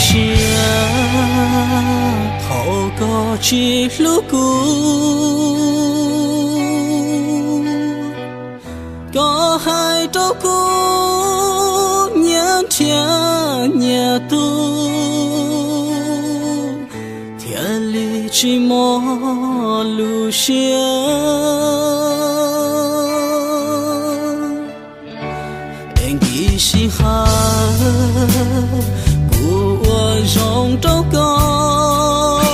siab thaum koj tsis hlub kuv. Koj hais rau kuv nyias nrhiav nyias tug, thiaj li tsis mob lub siab. Es nkim sij hawm kuv ua zoo rau koj,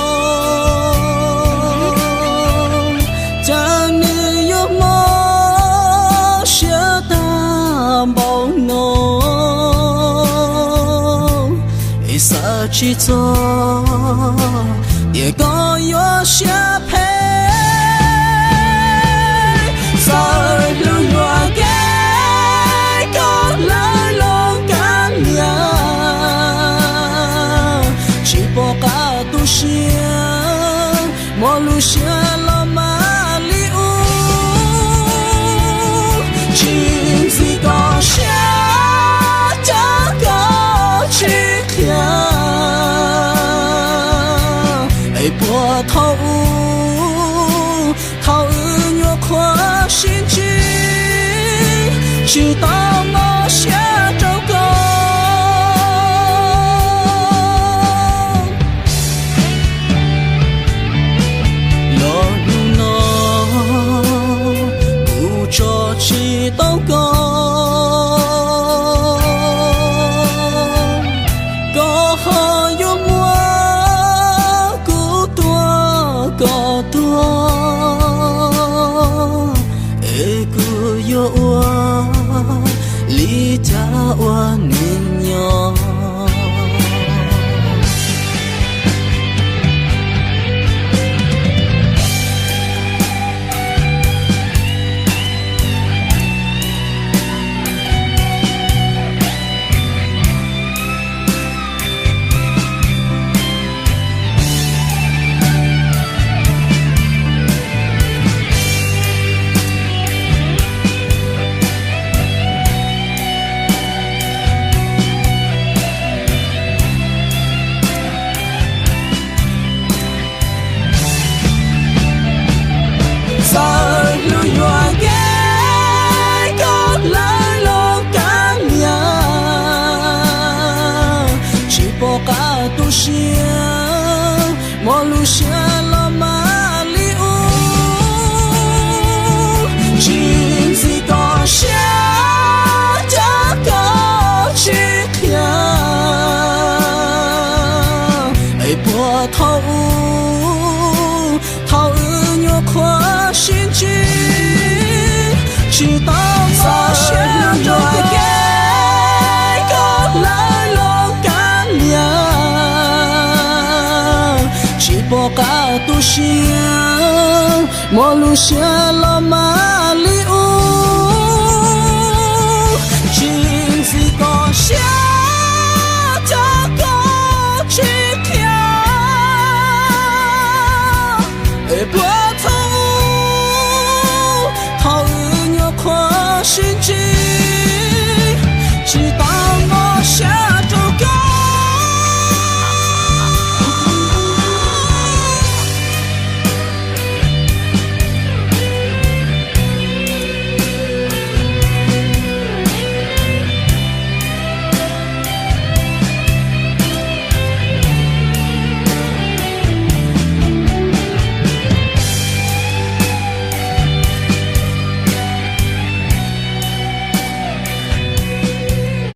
cas nws yuav mob siab tag npaum no. Es xav tsis txog tias koj yuav siab phem. Txawm hlub nyuam kev koj lawv los kab niam, tsis pom qab tu siab, mob lub siab los mas li ub. Tsis ntxim koj siab, cas koj tsis qhia, es puas thaum ub, thaum wb nyuam qhuav sib ntsib, tsis tau mob siab rau koj. Los hnub no kuv tso tsis tau koj, koj ho yuav muab kuv tua kom tuag, es kuv yuav ua li cas ua neeg nyob. Txawm hlub nyuam kev koj lawv los kab niam, tsis pom qab tu siab, mob lub siab los mas li ub. Tsis ntxim koj siab, cas koj tsis qhia, es puas thaum ub, thaum wb nyuam qhuav sib ntsib, tsis tau mob siab rau kev koj lawv los kab niam, tsis pom qab tu siab, mob lub siab los mas li ub. Tsis ntxim koj siab, cas koj tsis qhia, es puas thaum ub, thaum wb nyuam qhuav sib ntsib,